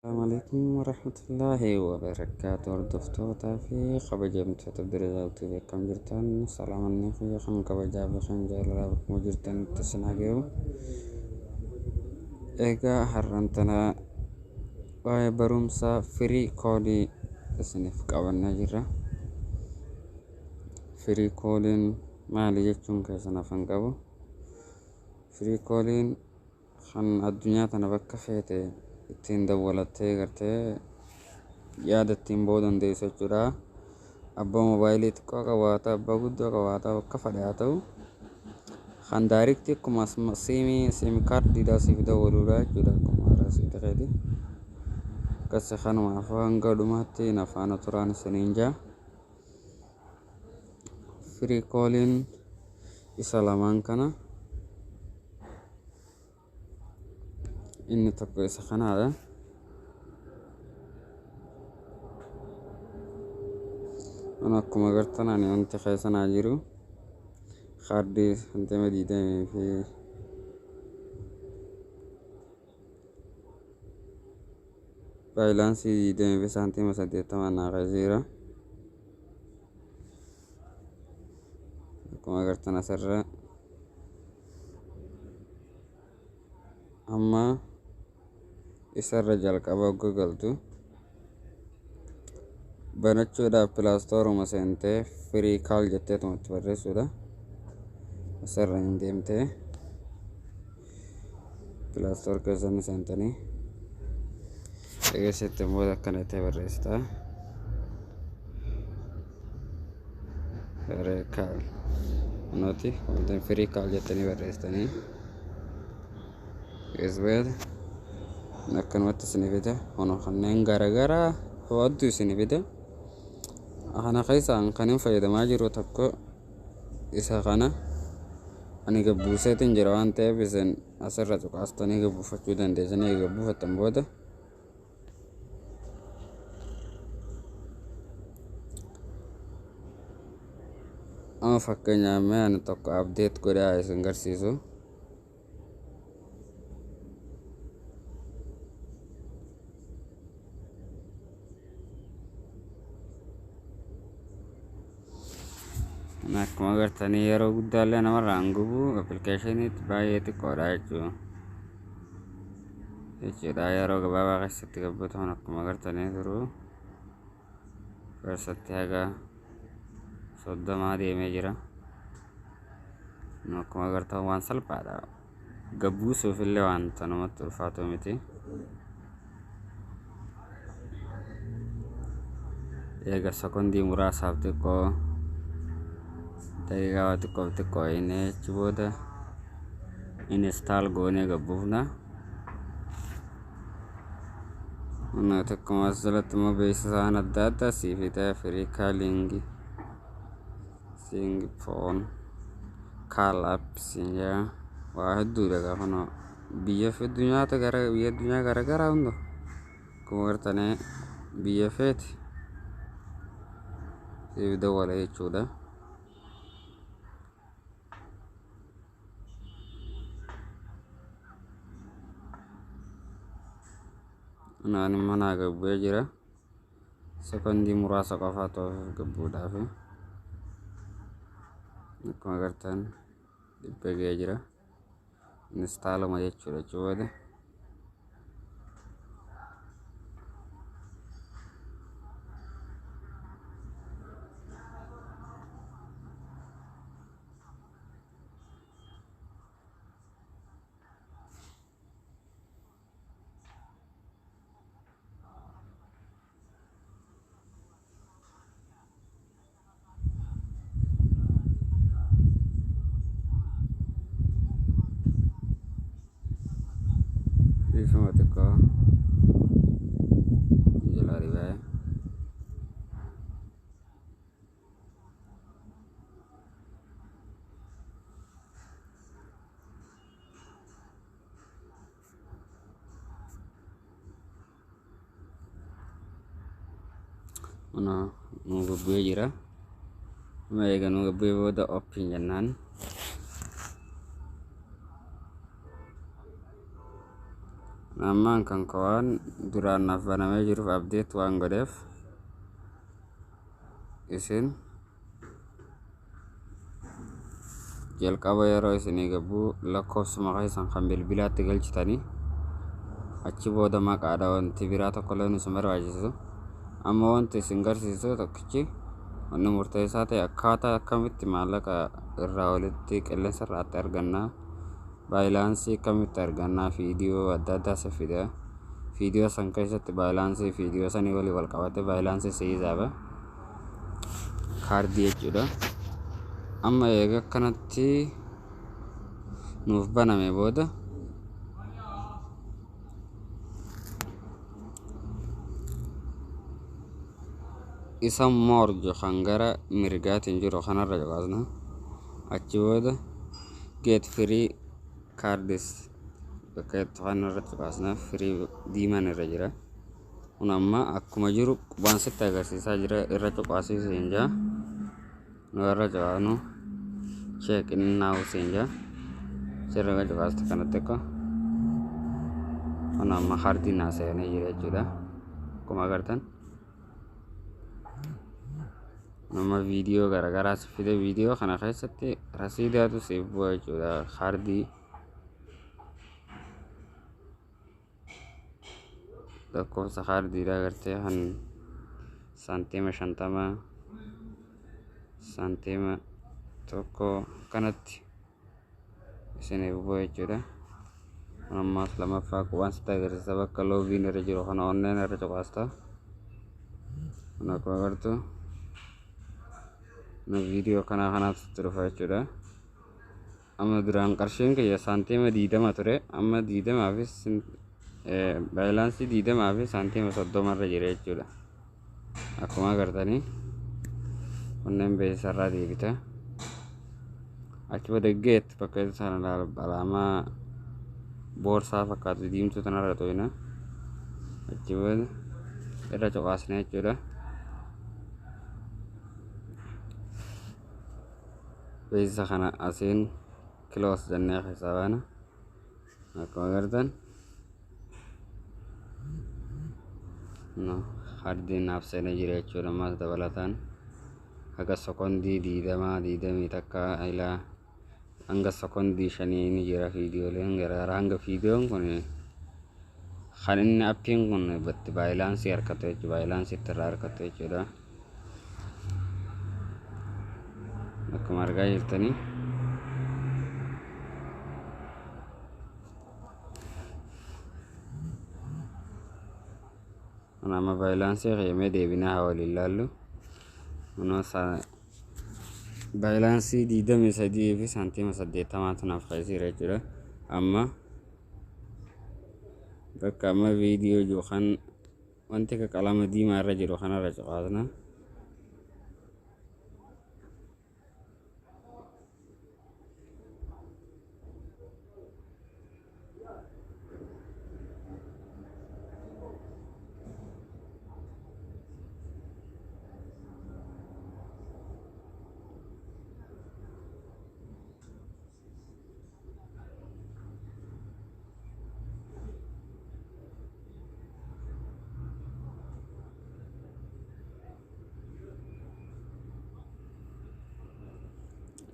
Assalamu alaikum warahmatullahi wabarakatuh. Hordoftootaa fi kabajamtoota Abdurrazaaq TV, akkam jirtan? Salaamanni kiyya kan kabajaa fi kan jaalalaa bakkuma jirtanitti isin haa gahu. Egaa har'aan tana waa'ee barumsa free callii isiniif qabannee jirra. Free calliin maali jechuun keessan hafan qabu. Free calliin kan addunyaa tana bakka feete ittiin dawwalattee gartee yaada ittiin ba'uu dandeessu jechuudha. Abbaa moobaayilii xiqqoo qabaata, abbaa guddoo qabaata, bakka fedhe haa ta'u. Kan directii akkuma siimii SIM cardiidhaa siif dawwaluudha jechuudha, akkuma haaraa siif ta'eeti. Akkas kanumaaf hanga dhumaatti na faana turaan isiniin jaa. Free calliin isa lamaan kana, inni tokko isa kanaadha. Kun akkuma agartan ani wanti keessa naa jiru kaardii santiima 20 fi balancii 20 fi saantima 80 naa keessa jira. Akkuma agartan asirra amma isarra jalqaba hogga galtu banachuudhaaf Play Storeuma seentee free call jetteetumatti barreessuudha. Asirra hin deemtee Play Store keessa ni seentanii eegasitti immoo akkana jettee barreessita. Free call kunooti, wanti free call jettanii barreessitanii isbeet akkanumatti isinii fida. Kun kanneen garaagaraa hedduu isinii fida. Kana keessaan kan hin fayyadamaa jiru tokko isa kana ani gabbuuseetiin jira waan ta'eef, isin asirra tuqaastanii gabbuufachuu dandeessanii. Gabbuufattan booda amma fakkeenyaaf mee ani tokko update godhee haa isin garsiisu. Akkuma agartanii yeroo guddaallee namarraa hin gubu, applicationiitti baay'ee xiqqoodha jechuudha. Yeroo gabaabaa keessatti gabbatu. Akkuma agartanii turuu keessatti haga 30 deemee jira. Akkuma agartan waan salphaadha. Gabbuusuuf illee wanta namatti ulfaatu miti. Eega sekondii muraasaaf xiqqoo, daqiiqaa xiqqoof xiqqoo inni achi booda install goonee gabbuufna. Akkuma as jalatti immoo beeksisaan adda addaa sii fida, free calling, sing phone call apps jaa, waa hedduudha. Gaafa biyya fi addunyaa gara biyya addunyaa garagaraa hunda akkuma agartanii biyya feeti siif dawwala jechuudha. Ani manaa gabbu'ee jira. Sekondii muraasa qofaa ta'uuf gabbuudhaaf. Akkuma agartan 100 ga'ee jira. Installuma jechuudha jechuudha. Dhiifama, xiqqoo jalaa dhibee. Mana nu gabbu'ee jira. Amma eega nu gabbu'ee booda open jennaan. Ammaan kan kawaan duraan naaf banamee jiruuf update waan godheef, isin jalqaba yeroo isinii gabbuu lakkoofsuma keessan kan bilbilaatti galchitanii, achi booda maqaadha. Wanti biraa tokkollee nu isin barbaachisu. Amma wanti isin garsiisu tokkichi, wanni murteessaa ta'e, akkaataa akkamitti maallaqa irraa walitti qilleensa irraatti argannaa, balance akkamitti argannaa. Viidiyoo adda addaa si fida. Viidiyoo san keessatti balance viidiyoo sanii walii wal qabate balance si hisaaba, kaardii jechuudha. Amma eega akkanatti nuuf baname booda, isa more kan gara mirgaatiin jiru kanarra cuqaasna. Achi booda get free cards bakka itti kanarra cuqaasna. Free diimaan irra jira kun amma akkuma jiru qubaan sitti agarsiisaa jira. Irra cuqaasii jaa. Nu irra cuqaasnu, check in now siin jaa. Sirra cuqaasta kanatti akka kun amma kaardiin naa seenee jira jechuudha, akkuma agartan. Nama viidiyoo garaagaraa si fide. Viidiyoo kana keessatti rasiidaatu siif bu'a jechuudha, kaardii lakkoofsa kaardiidha agartee, kan saantiima 50, saantiima 1 kanatti isiniif bu'a jechuudha. Ammaas lamaffaa qubaan sitti agarsiisa. Bakka loveiin irra jiru kana onneen irra cuqaasta. Kun akkuma agartu viidiyoo kanaa kanaatu sitti dhufa jechuudha. Amma duraan qarshiin kiyya saantiima 20 ture. Amma 20 fi balance 20 fi saantiima 30 irra jira jechuudha. Akkuma agartanii, kunneen beeksisarraa deebita. Achi booda get bakka sana alaamaa boorsaa fakkaatu diimtuu tanarra to'ina. Achi booda irra cuqaasna jechuudha. Beeksisa kana asiin close jennee keessaa baana. Akkuma agartan, no, kaardiin naaf seenee jira jechuudha. Ammas dabalataan haga sekondii 20, 21 ilaa hanga sekondii 5 ni jira. Viidiyooleen garaagaraa hanga viidiyoon kun kan inni appiin kun itti balance harkatu jechuudha, balance itti irraa harkatu jechuudha, akkuma argaa jirtanii. Kun amma balance qeemee deebinaa haa waliin ilaallu. Kunoo balance 23 fi saantiima 80tu naaf kaasiira jechuudha. Amma bakka amma viidiyoo jiru kan wanti akka qalama diimaa irra jiru kanarra cuqaasna.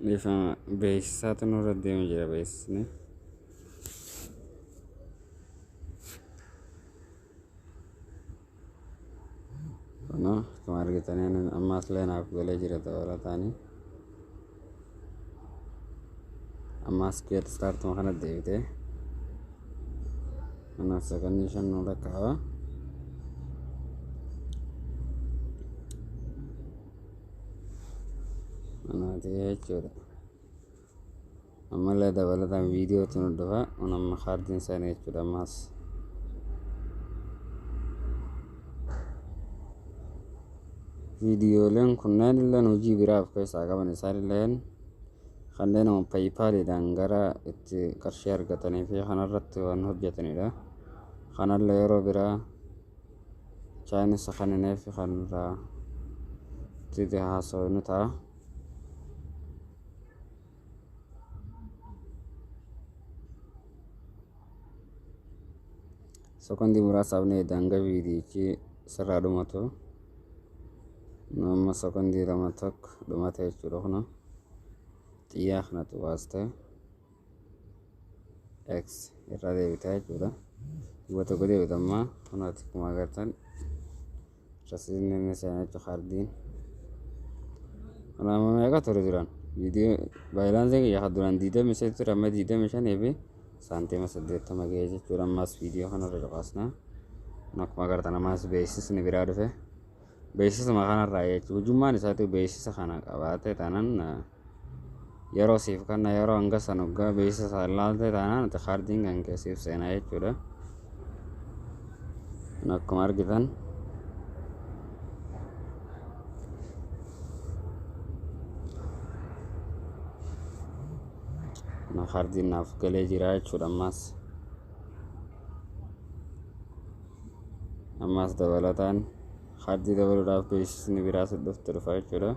Bifa beeksisaatu nurra deema jira, beeksisni. Kunoo akkuma argitanii, ammas illee naaf galee jira dabalataanii. Ammas get startuma kana deebitee. Kanaaf sekondii 5 nu lakkaa'a. Kanaati jechuudha. Ammallee dabalataan viidiyootu nu dhufa. Kun amma kaardiin isaanii jechuudha ammas. Viidiyooleen kunneen illee hojii biraa of keessaa qaban. Isaan illeen kanneen PayPaliidhaan gara itti qarshii argatanii fi kanarratti waan hojjetanidha. Kanallee yeroo biraa chance kanineef kan irraa itti haasawnu ta'a. Sekondii muraasaaf ni eegda hanga viidiyichi sirraa dhumatu. Amma sekondii 2 1 dhumate jechuudha. Kuna xiyyaa kana tuqaastee X irraa deebita jechuudha. Duuba tokko deebita. Amma kunooti, akkuma agartan rasiidni inni seena jechuudha kaardiin. Kanaaf meeqa ture duraan? Viidiyoo baayilaansii kiyya kan duraan 23 ture, amma 25 fi saantima 80 ga'ee jechuudha. Ammas viidiyoo kanarra cuqaasna. Akkuma agartan ammas beeksisni biraa dhufe. Beeksisuma kanarraa jechuudha. Ujummaan isaatu beeksisa kana qabaate taanaan yeroo siif kanna, yeroo hanga san hoggaa beeksisa isaa ilaalte taanaan ati kaardiin kan kee siif seenaa jechuudha. Akkuma argitan kaardiin naaf galee jira jechuudha. Ammas dabalataan kaardii dabaluudhaaf beeksisni biraa si dhufte dhufa jechuudha.